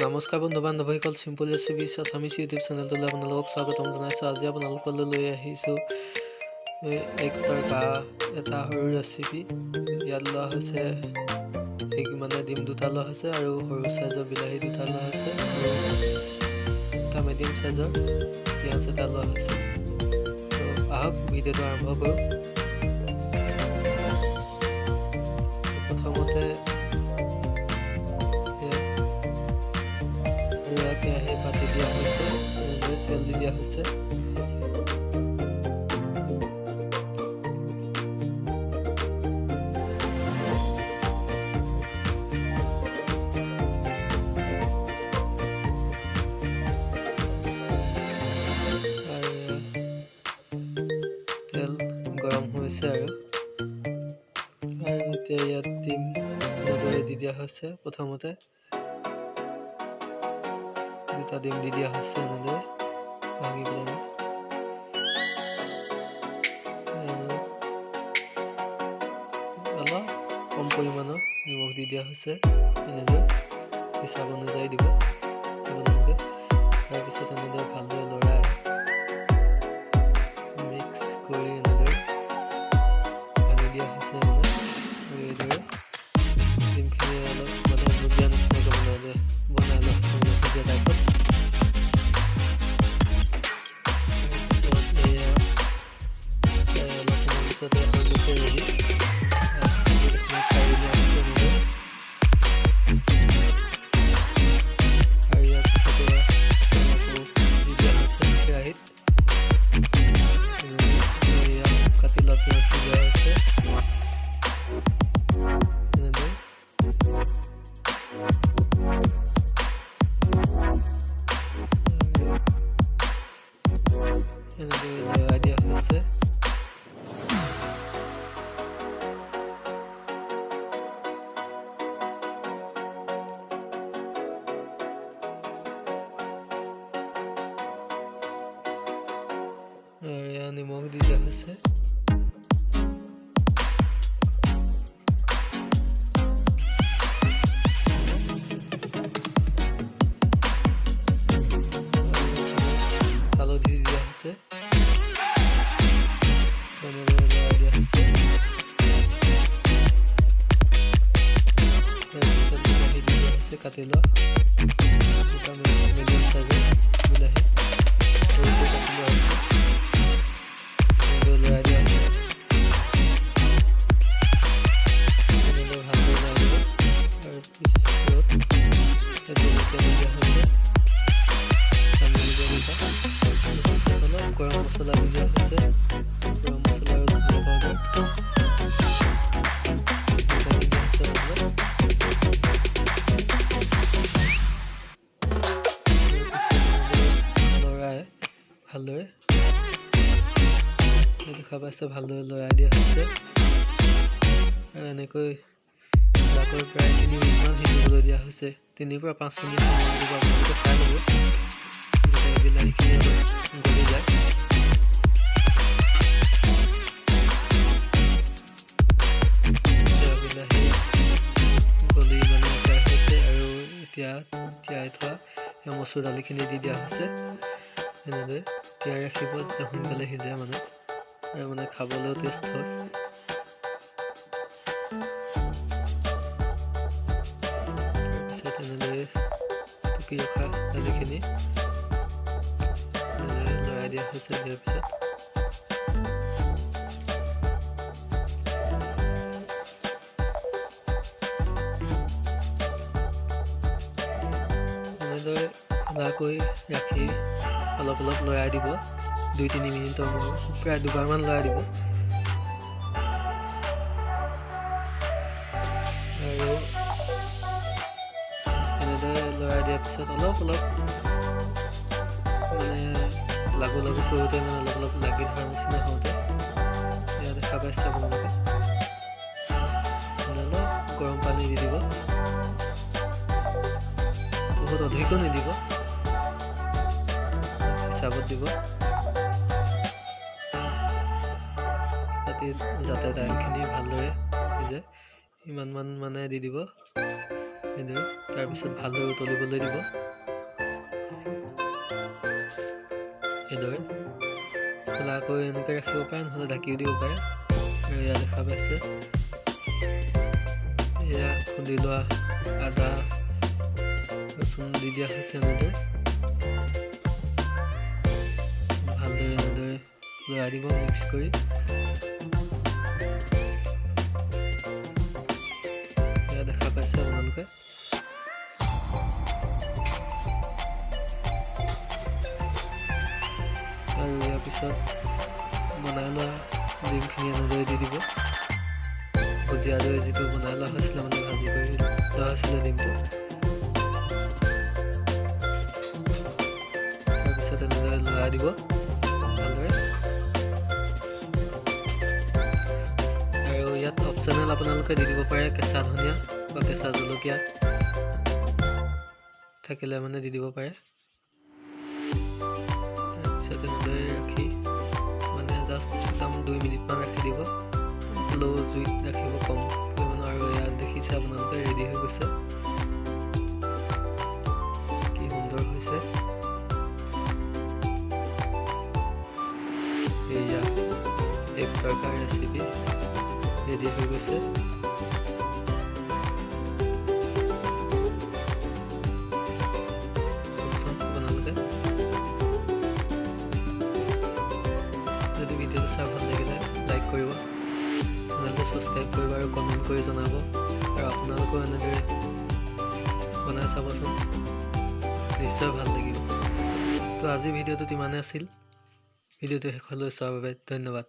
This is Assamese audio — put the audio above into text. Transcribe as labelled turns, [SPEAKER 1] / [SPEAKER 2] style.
[SPEAKER 1] নমস্কাৰ বন্ধু বান্ধৱীসকল, চিম্পল ৰেচিপিজ আছামিজ ইউটিউব চেনেলটোলৈ আপোনালোকক স্বাগতম জনাইছোঁ। আজি আপোনালোকলৈ লৈ আহিছোঁ এগ তৰকা এটা সৰু ৰেচিপি। ইয়াত লোৱা হৈছে এগ, মানে ডিম দুটা লোৱা হৈছে আৰু সৰু চাইজৰ বিলাহী দুটা লোৱা হৈছে আৰু এটা মিডিয়াম চাইজৰ পিঁয়াজ এটা লোৱা হৈছে। তো আহক, ভিডিঅ'টো আৰম্ভ কৰোঁ। প্ৰথমতে এয়া কেৰাহী পাতি দিয়া হৈছে, এনেদৰে তেল দি দিয়া হৈছে। আৰু তেল গৰম হৈছে আৰু আৰু এতিয়া ইয়াত ডিম এনেদৰে দি দিয়া হৈছে। প্ৰথমতে দুটা ডিম দি দিয়া হৈছে এনেদৰে ভাঙি পেলাই আৰু অলপ কম পৰিমাণৰ নিমখ দি দিয়া হৈছে। এনেদৰে হিচাপ অনুযায়ী দিব আপোনালোকে। তাৰপিছত এনেদৰে ভালদৰে লৰাই মিক্স কৰি এনেদৰে ভাঙি দিয়া হৈছে মানে। আৰু এইদৰে ডিমখিনি অলপ মানে ভুজিয়া নিচিনাকৈ বনাই লোৱা হৈছে, মানে ভুজিয়া টাইপত। তাৰপিছত এয়া অলপ সময় পিছতে হৈ গৈছে ৰেডি। খাই দিয়া হৈছে এনেদৰে। আৰু ইয়াৰ পিছতে তেল আকৌ দি দিয়া হৈছে কেৰাহীত। এয়া কাটি লোৱা পিঁয়াজ দি দিয়া হৈছে এনেদৰে। আৰু এনেদৰে লৰাই দিয়া হৈছে। আৰু এয়া নিমখ দি দিয়া হৈছে। হালধি দি দিয়া হৈছে, এনেদৰে লৰাই দিয়া হৈছে। তাৰপিছত বিলাহী দি দিয়া হৈছে, কাটি লোৱা দুটা মিডিয়াম চাইজৰ বিলাহী সৰুকৈ কাটি লোৱা হৈছে। এনেদৰে লৰাই দিয়া হৈছে। এনেদৰে ভালদৰে লৰাই দিব। তাৰপিছত জলকীয়া দি দিয়া হৈছে, জলকীয়া দুটা। তাৰপিছত অলপ গৰম মছলা দি দিয়া হৈছে, গৰম মছলা আৰু ধনিয়া পাউডাৰ দুটা দি দিয়া হৈছে অলপ অলপ। তাৰপিছত এনেদৰে লৰাই ভালদৰে, দেখা পাইছে, ভালদৰে লৰাই দিয়া হৈছে। আৰু এনেকৈ জাকৈ প্ৰায় 3 মিনিটমান সিজিবলৈ দিয়া হৈছে। 3ৰ পৰা 5 মিনিট সময় দিব, আপোনালোকে চাই ল'ব যাতে বিলাহীখিনি অলপ গলি যায়। এতিয়া বিলাহী গলি মানে প্ৰায় হৈছে আৰু এতিয়া তিয়াই থোৱা মচুৰ দালিখিনি দি দিয়া হৈছে। এনেদৰে তিয়াই ৰাখিব, যেতিয়া সোনকালে সিজে মানে আৰু মানে খাবলৈও টেষ্ট হয়। তাৰপিছত এনেদৰে টুকি ৰখা দালিখিনি এনেদৰে লৰাই দিয়া হৈছে। দিয়াৰ পিছত এনেদৰে খোলাকৈ ৰাখি অলপ অলপ লৰাই দিব। 2-3 মিনিটৰ মূৰত প্ৰায় দুবাৰমান লৰাই দিব। আৰু এনেদৰে লৰাই দিয়াৰ পিছত অলপ অলপ মানে লাগু লাগু কৰোঁতে, মানে অলপ অলপ লাগি ধৰাৰ নিচিনা হওঁতে, এয়া দেখা পাইছে আপোনালোকে, মানে অলপ গৰম পানী দি দিব। বহুত অধিকো নিদিব। হিচাপত দিব, যাতে যাতে দাইলখিনি ভালদৰে সিজে। ইমানমান মানে দি দিব এইদৰে। তাৰপিছত ভালদৰে উতলিবলৈ দিব এইদৰে। খোলাকৈ এনেকৈ ৰাখিব পাৰে, নহ'লে ঢাকিও দিব পাৰে। আৰু এয়া দেখা পাইছে, এয়া খুন্দি লোৱা আদা ৰচুন দি দিয়া হৈছে এনেদৰে। ভালদৰে এনেদৰে লৰাই দিব মিক্স কৰি। এয়া দেখা পাইছে আপোনালোকে। আৰু ইয়াৰ পিছত বনাই লোৱা ডিমখিনি এনেদৰে দি দিব। ভুজিয়া দৰে যিটো বনাই লোৱা হৈছিলে, মানে ভাজি কৰি লোৱা হৈছিলে ডিমটো। তাৰপিছত এনেদৰে লৰাই দিব ভালদৰে। আৰু ইয়াত অপশ্যনেল, আপোনালোকে দি দিব পাৰে কেঁচা ধনিয়া বা কেঁচা জলকীয়া থাকিলে মানে দি দিব পাৰে। তাৰপিছত এনেদৰে ৰাখি মানে জাষ্ট একদম 2 মিনিটমান ৰাখি দিব, ল' জুইত ৰাখিব কম পৰিমাণৰ। আৰু ইয়াত দেখিছে আপোনালোকে, ৰেডি হৈ গৈছে। কি সুন্দৰ হৈছে! এয়া এগ তৰকাৰ ৰেচিপি ৰেডি হৈ গৈছে। চাওকচোন আপোনালোকে। যদি ভিডিঅ'টো চাই ভাল লাগিলে লাইক কৰিব, চেনেলটো ছাবস্ক্ৰাইব কৰিব আৰু কমেণ্ট কৰি জনাব। আৰু আপোনালোকেও এনেদৰে বনাই চাবচোন, নিশ্চয় ভাল লাগিব। তো আজিৰ ভিডিঅ'টোত ইমানেই আছিল। ভিডিঅ'টো শেষলৈ চোৱাৰ বাবে ধন্যবাদ।